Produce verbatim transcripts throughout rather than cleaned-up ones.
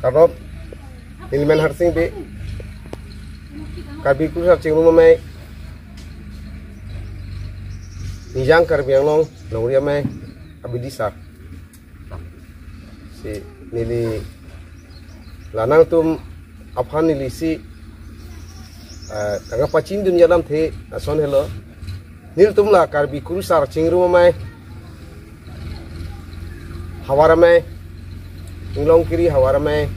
Kardom, nelimen Harsing Bey, Karbi Kurusar Chingrum Amei, Nijang Karbi Anglong Longri Amei abidi sar. Si neli la nangtum aphan neli si, eh, kangpachini dunji alamthe ason helo. Nelitum la Karbi Kurusar Chingrum Amei, Havar Amei, Inglongkiri Havar Amei,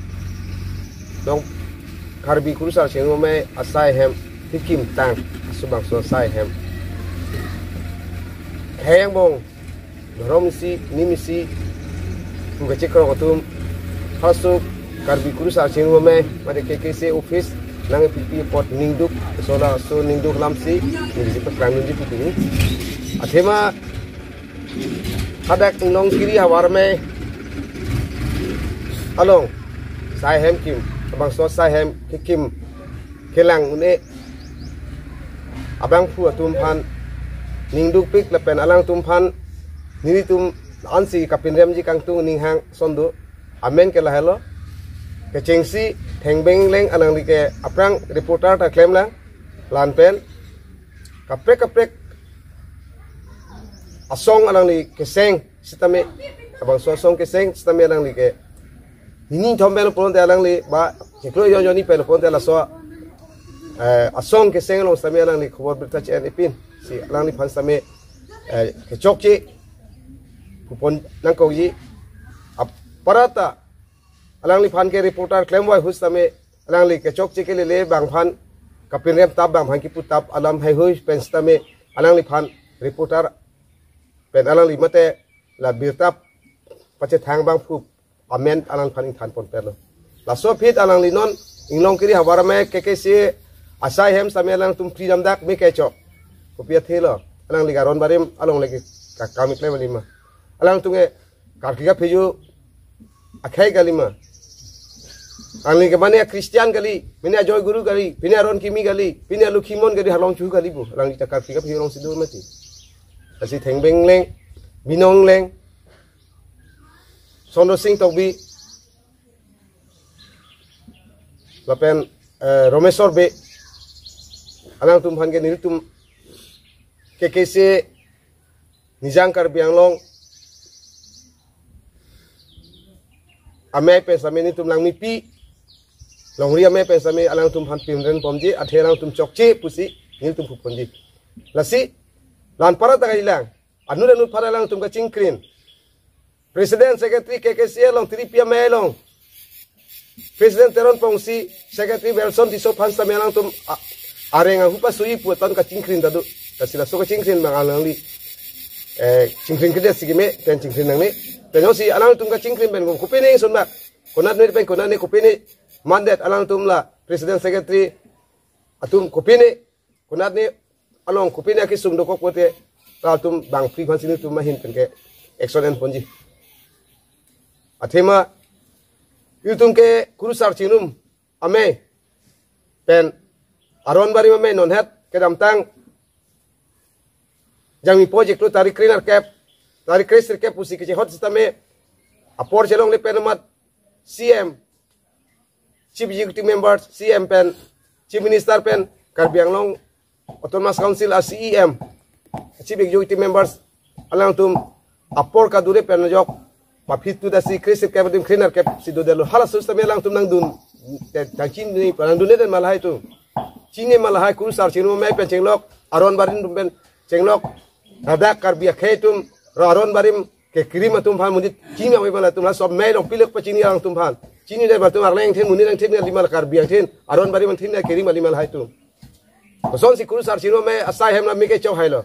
dong Karbi Kurusar Chingrum Amei asai hem, hikim tang, subang so asai hem. Khei angbong, dhorom isi, nim isi, pu kachekrong atum, halaso Karbi Kurusar Chingrum Amei, mate K K C office, nangpipi apot ningduk, so laso ningduk alam si, ningduk si pakrang ningduk pu pini. Athema, hadak Inglongkiri Havar Amei along, sai hem kim, abang so sai hem kekim, kelang un-e, abangphu atum aphan ningdukpik lapen alangtum aphan nelitum ansi kapinremji kangtung ninghang ason do. Amen ke lahelo. Kechengsi Thengbeng Engleng alangli ke aphrang reporter ta klemlang. La-an pen kaprek kaprek asong alangli keseng sitame, abang so asong keseng sitame alangli ke nini thom pen pulote alangli ba chiklo jon jonni pen pulote laso, eh, asong keseng along sitame alangli khobor birta che-en ipin. Si alangliphan sitame, eh, kechokche pupon nangkokji. Aparata alangliphan ke reporter klemvoi ahut sitame alangli kechokche kelele abangphan kapinrem tap, abangphan kipu tap alam heihui pen sitame alangliphan reporter pen alangli mate la birta pachethang abangphu amen alangphan ingthan ponpetlo. Laso aphi alangli non Inglongkiri Havar Amei K K C asai hem sitame alangtum pri damdak me kechok. Kopi athelo, alangli Aron Barim along lagi kakam iklem alima. Alangtum ke karkli kapheju akhei kalima. Alangli ke mane Christian kali, mane Joy Guru kali, pine Aron Kimi kali, pine Lukhimon kali, halong chu kali bu. Alangli ta karkli kapheju alongsi do mati. Lasi Thengbeng Engleng, Binong Engleng, Sondro Sing Tokbi, lapen, eh, Romeswar Bey, alangtum aphan ke nelitum K K C Nijang Karbi Anglong Amei pen sitame nelitum Langmepi, Longri Amei pen sitame alangtum aphan pinrem ponji, athe alangtum chokche pusi nelitum phuponji. Lasi, la-an aparata kalilang, anut anut aphan alangtum kachingkrin. President Secretary K K C along, Tiripi Amei along, President Teron Pongsi, Secretary Welson Tisso aphan sitame alangtum a-, areng ahu pasui pu aton kachingkrin ta do. Lasi laso kachingkrin abang alangli, eh, chingkrin kedet si keme, pen chingkrin nangne. Pen jongsi alangtum kachingkrin pen kopine ingsunbak, konat ne pen konat ne kopine mandet alangtum la President Secretary atum kopine, konat ne along kopine akesung dokok pulote, latum bangphli aphansi nelitum ahin pen ke action enponji. Athema, nelitum ke Kurusar Chingrum Amei pen Aron Barim Amei nonhet kedamtang Jangmi po chiklo tarik kre-nerkep, tarik kre-sirkep pusi kechehot sitame apor chelongle pen amat C M, Chief Executive Member, C M pen, Chief Minister pen, Karbi Anglong Autonomous Council a C E M, Chief Executive Members, alangtum apor kadure pen ajok, paphit tu dasi kre-sirkep adim kre-nerkep si dodelo. Halaso sitame alangtum nangdun, te, tangchin ni, nangdunde ma lahai atum. Chini ma lahai Kurusar Chingrum Amei pen chenglok, Aron Barim atum pen chenglok, ladak Karbi akhei atum, Aron Barim kekirim atum aphan monit chini ave ma latum, laso amei along pilek pachini alangtum aphan. Chinidet ma latum Arleng angthin, monit angthin kalima, Karbi angthin, Aron Barim angthin kekirim kalima lahai atum. Kosonsi Kurusar Chingrum Amei asai hem la me kechok hailo.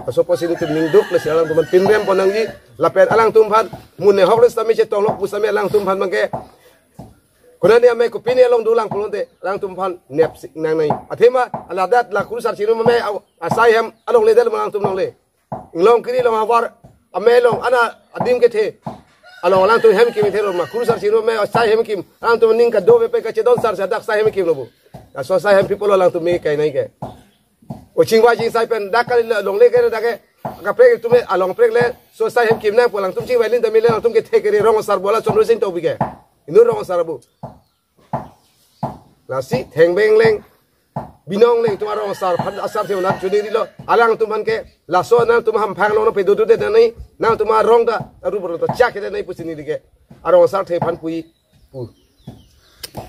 Laso apotsi nelitum ningduk, lasi alangtum aphan pinrem pon nangji, lapen alangtum aphan, mun ne hok le sitame chetonglok pu sitame alangtum aphan abangke, konat ne amei kopine along dolang pulote, alangtum aphan nepsi nangnai. Athema, ladak la Kurusar Chingrum Amei a-, asai hem alongle del ma alangtum longle. Inglongkiri along Havar Amei along ana adim kethe along alangtum hem kim thelo ma, Kurusar Chingrum Amei asai hem kim, alangtum ning kadokave pen kachedon sar si ladak sai hem kimlo bu. Laso sai hem pi pulo alangtum me kainai ke. O chingvai chingsai pen dak kali longle ke dak ke, kaprek atum along prek le, so sai hem kim nang pu alangtum chingvai lin tame le alangtum kethe kere rong asar bola Sondro Sing Tokbi ke. Inut rong asar abu. Lasi Thengbeng Engleng, Binong Engleng atum arong asar aphan asar the unat chuniri lo. Alangtum aphan ke laso nangtum hamphang along pedodu det nai, nangtum arong ta aru berlo to chak det nai pusi neli ke arong asar the aphan pu-i pu.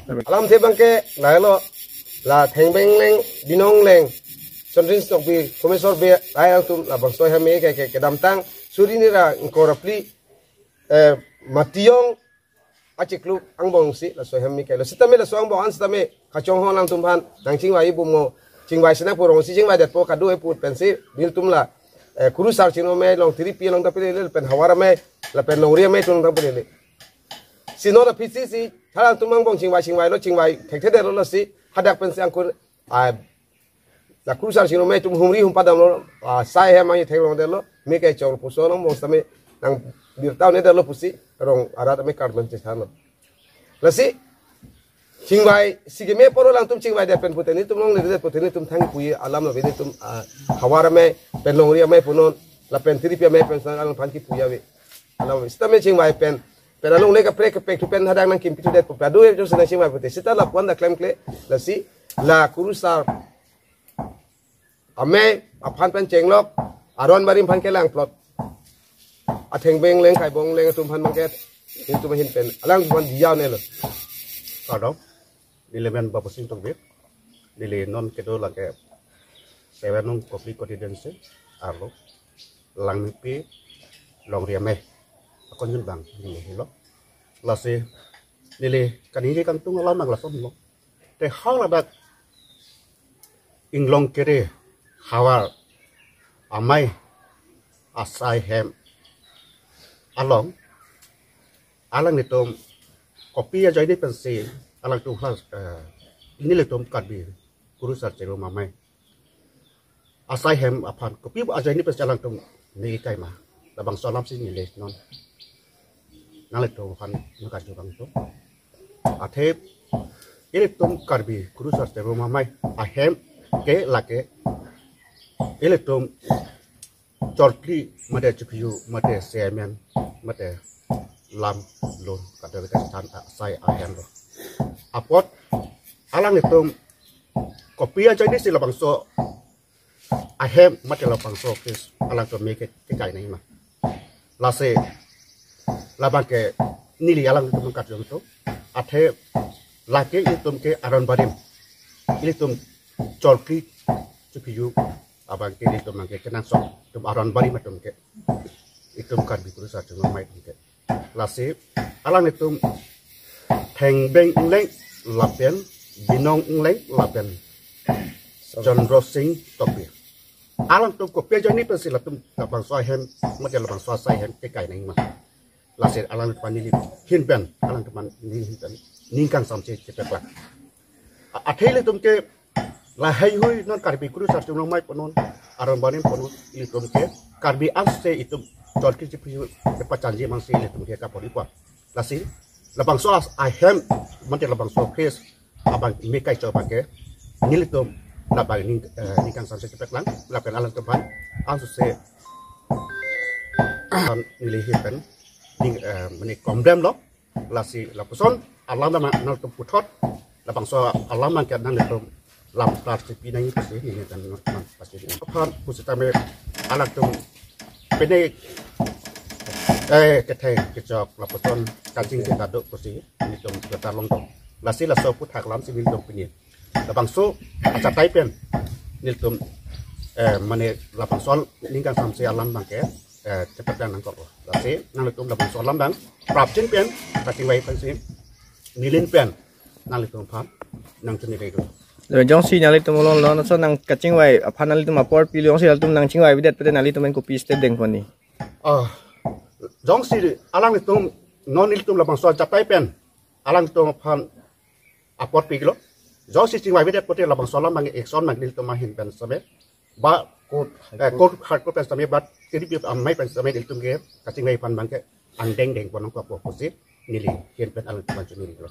Alamthe abang ke lahelo, la Thengbeng Engleng, Binong Engleng, Chondrin Tokbi, Komesor Bey, alangtum labangso ahem me ke, ke, kedamtang suri hini ra ingkoi ra phli, eh, Matiyong achiklo angbong si laso ahem me kailo. Sitame laso angbong an sitame kachonghong alangtum aphan nangchingvai bom mo, chingvai sina purong si chingvai detpo kado-e pu pensi nelitum la, eh, kurusar Chingrum Amei, Longtiripi along ta pilele, lapen Hawar Amei, lapen Longri Amei atum along ta pilele. Si non aphi si, si alangtum angbong chingvai chingvailo, chingvai thekthe detlo, lasi hadak pensi angkur, ah, la kurusar Chingrum Amei atum humri humpa damlo, ah, asai ahem nangtheklong detlo, me kechong puson angbong sitame nang birta un-e detlo pusi rong arat amei karmen chethanlo. Lasi chingvai si keme apotlo alangtum chingvai det pen pute nelitum longle det pute nelitum thang pu-i alam lo, nelitum, ah, Hawar Amei pen Longri Amei punon, lapen Tiripi Amei pen sang alangphan kipu-i ave. Alam sitame chingvai pen, pen alongle kaprek kaprek atum pen hadak nangkimpi thu det pu padu e jose nangchingvai pute sita lapu-an ta klemkle. Lasi la kurusar Amei aphan pen chenglok, aron barim aphan kelang plot, a Thengbeng Engleng, Kaibong Engleng atum aphan mangket, nelitum ahin pen alangtum aphan diya un-elo. Kardom, neli men Babusing Tokbi, neli non kedo lake seven nong Kopili constituency arlo, Langmingpi, Longri Amei akonjun abang neli helo. Lasi neli kaningje kangtung alam abang lason lo. Te haladak Inglong Kere Hawar Amei asai ahem along alanglitum kopi ajoine pensi alangtum hlas, eh, nelitum Karbi kurusar Chingrum Amei asai ahem aphan kopi ajoine pensi alangtum neli kaima, labangso alam si neli non nanglitum aphan nangkarju kangtung. Athe ilitum Karbi kurusar Chingrum Amei ahem ke lake ilitum chorkli mate chiphiyu mate semen mate lam lun kadokave kachethan asai ahem lo. Apot alanglitum kopi ajoine si labangso ahem mate labangso office alangtum me ke, kekai nangma. Lasi labang ke neli alangtum nangkarju kangtung. Athe lake ilitum ke aron barim, ilitum chorkli chiphiyu abang ke ilitum abang ke kenangsot, itum aron barim atum ke, itum Karbi kurusar Chingrum Amei atum ke. Lasi alanglitum Thengbeng Engleng lapen Binong Engleng lapen Chandra Sing Tokbi, alangtum kopi ajoine pensi latum labangso ahem mate labangso asai ahem kekai nangma. Lasi alangtum aphan neli ahin pen, alangtum aphan neli ahin pen ning kangsamse chepeklang. A-, athe ilitum ke laheihui non Karbi kurusar Chingrum Amei punon, aron barim punon, ilitum ke Karbi anse itum chorkli chiphiyu kepachanji mangsi ilitum ke kapori pua. Lasi labangso as-, ahem mate labangso office abang me kaicho abang ke nelitum labang ning, eh, ning kangsamse chepeklang lapen alangtum aphan ansose neli ahin pen ning, eh, mane komdem lo. Lasi lapuson alam nang, nangtum puthot labangso alam abang ke nanglitum lam plastik pinang pusi neli dan nang plastik aphan pusitame alangtum pene, eh, ketheng kechok lapuson kachingki kaduk pusi nelitum kata longdong. Lasi laso aputhak alam si nelitum pini labangso achatai pen nelitum, eh, mane labangso ning kangsamse alam abang ke, eh, chepeklang nangkok. Lasi nanglitum labangso alam abang prapjin pen kachingvai pensi neli ahin pen nanglitum aphan nangchini kaido. Lo jongsi nanglitum along lo, laso nangkachingvai aphan nanglitum apor pilo, jongsi nanglitum nangchingvai avedet pute nanglitum pen kopi step dengpon ni? Ah, jongsi alanglitum non nelitum labangso achatai pen alangtum aphan apor pilo. Jongsi chingvai avedet pute labangso alam abang action abang nelitum ahin pen same ba court, eh, court, high court pen same ba Tiripi Amei pen same nelitum ke kachingvai aphan abang ke angdeng dengpon nangkok pusi neli ahin pen alangtum aphan chuniri lo.